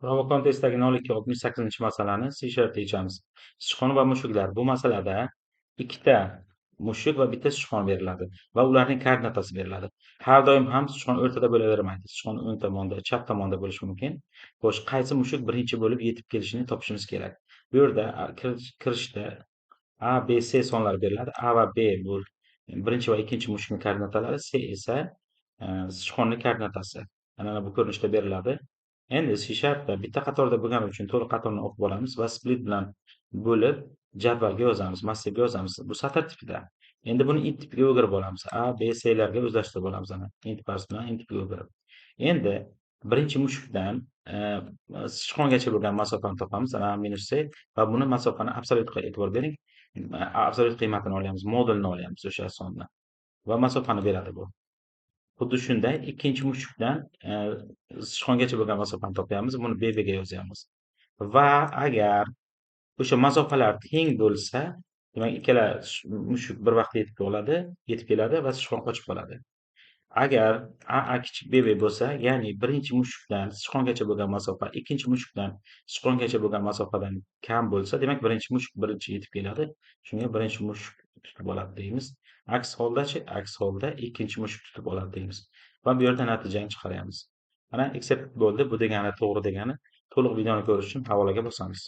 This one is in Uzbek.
Robocon testidagi 0,268-masalani C# yechamiz. Sichqon va mushuklar. Bu masalada ikkita mushuk va bitta sichqon beriladi va ularning koordinatasi beriladi. Har doim ham sichqon o'rtada bo'lavermaydi. Sichqon o'ng tomonda, chap tomonda bo'lishi mumkin. Xo'sh, qaysi mushuk birinchi bo'lib yetib kelishini topishimiz kerak. Bu yerda kirishda A, B, C sonlari beriladi. A va B bu birinchi va ikkinchi mushukning koordinatalari, C esa sichqonning koordinatasi. Mana bu ko'rinishda beriladi. Endi C# bitta qatorda bo'lgani uchun to'liq qatorni o'qib olamiz va split bilan bo'lib jadvalga yozamiz, massivga yozamiz. Bu satr tipida. Endi buni int tipiga o'girib olamiz. A, B, C larga o'zlashtirib olamiz ana. Int parse bilan int tipiga o'girib. Endi birinchi mushukdan sichqongacha bo'lgan masofani topamiz. A minus C va buni masofani absolyutga e'tibor bering. Absolyut qiymatini olyapmiz, modulni olyapmiz o'sha sonni. Va masofani beradi bu. Xuddi shunday ikkinchi mushukdan sichqongacha bo'lgan masofani topyapmiz. Buni BB ga yozyapmiz. Va agar o'sha masofalar teng bo'lsa, demak ikkala mushuk bir vaqtda yetib oladi, yetib keladi va sichqon qochib qoladi. Agar AA kichik BB bo'lsa, ya'ni birinchi mushukdan sichqongacha bo'lgan masofa ikkinchi mushukdan sichqongacha bo'lgan masofadan kam bo'lsa, demak birinchi mushuk birinchi yetib keladi. Shunga birinchi mushuk tutib oladi deymiz. Aks holdachi, aks holda ikkinchi mushuk tutib oladi deymiz. Va bu yerda natijani chiqaryapmiz. Mana accept bo'ldi. Bu degani to'g'ri degani. To'liq videoni ko'rish uchun havolaga bosamiz.